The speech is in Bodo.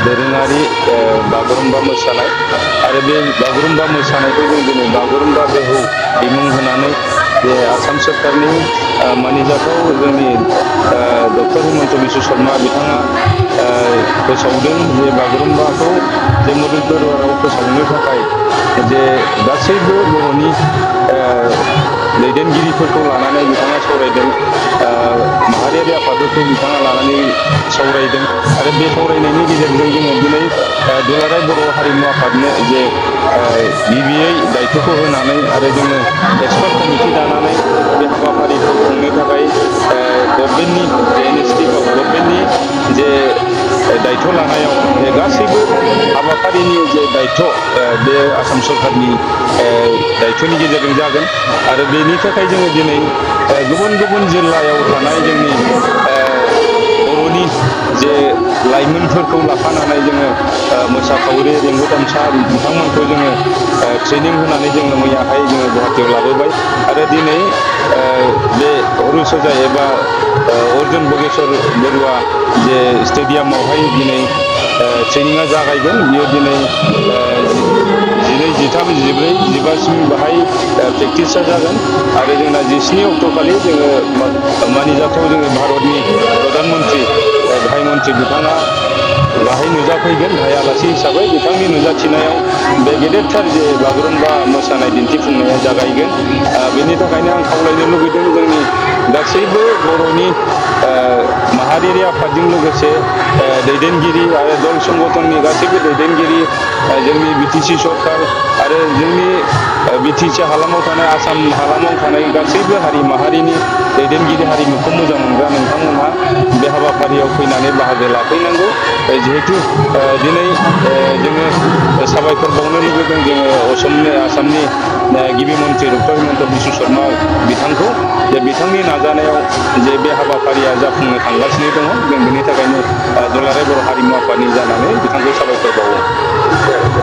दोरोङारि बागुरुम्बा मोसानाय आरो बे बागुरुम्बा मोसानायखौ जों दिनै बागुरुम्बा दोहौ बिमुं होनानै जे आसाम सोरखारनि मानिजाथाव जोंनि डक्टर हिमन्त बिश्व शर्मा बिथाङा फोसावदों जे बागुरुम्बाखौ जे मुलुग दरबाराव फोसावनो थाखाय जे गासैबो बर'नि दैदेनगिरिफोरखौ लानानै बिथाङा सावरायदों, माहारियारि आफादफोरखौ बिथाङा लानानै सावरायदों आरो बे सावरायनायनि गेजेरजों जोङो दिनै दुलाराय बर' हारिमु आफादनो जे गिबियै दायथ'खौ होनानै आरो जोङो एक्सपार्ट कमिटि दानानै बे हाबाफारिखौ खुंनो थाखाय गभर्नमेन्टनि जे इनिसिएटिभ अफ गभर्नमेन्टनि जे दायथ' लानायाव बे गासैबो हाबाफारिनि जे दायथ' बे आसाम सरकारनि दायथ'नि गेजेरजों जागोन आरो बेनि थाखाय जोङो दिनै गुबुन गुबुन जिल्लायाव थानाय जोंनि बर'नि जे लाइमोनफोरखौ लाफानानै जोङो मोसाखावरि रिंगु दामसा बिथांमोनखौ जोङो ट्रेनिं होनानै जोङो मैयाहाय जोङो गुवाहाटियाव लाबोबाय आरो दिनै बे अरुसजा एबा अर्जुन बगेश्वर बरुवा जे स्टेडियामावहाय दिनै ट्रेनिङा जागायगोन। बियो दिनै 12, 13, 14, 15सिम बाहाय प्रेक्टिसा जागोन आरो जोंना 17 अक्ट'खालि जोङो मानिजाथाव जोङो भारतनि प्रधान मन्त्रि गाहाय मन्त्रि बिथाङा बाहाय नुजाफैगोन गाहाय आलासि हिसाबै। बिथांनि नुजाथिनायाव बे गेदेरथार जे बागुरुम्बा मोसानाय दिन्थिफुंनाया जागायगोन। बेनि थाखायनो आं खावलायनो लुगैदों जोंनि गासैबो बर'नि माहारियारि आफादजों लोगोसे दैदेनगिरि आरो दल संगठननि गासैबो दैदेनगिरि, जोंनि बिटिसि सरकार आरो जोंनि बिटिसि हालामाव थानाय आसाम हालामाव थानाय गासैबो हारि माहारिनि दैदेनगिरि, हारिमुखौ मोजां मोनग्रा नोंथांमोनहा बे हाबाफारियाव फैनानै बाहागो लाफैनांगौ। जिहेथु दिनै जोङो साबायखर बावनो लुबैदों जोङो आसामनि गिबि मन्त्रि डक्टर हिमन्त बिश्व शर्मा बिथांखौ, जे बिथांनि नाजानायाव जे बे हाबाफारिया जाफुंनो थांगासिनो दङ। जों बेनि थाखायनो दुलाराय बर' हारिमु आफादनि जानानै बिथांखौ साबायखर बावो।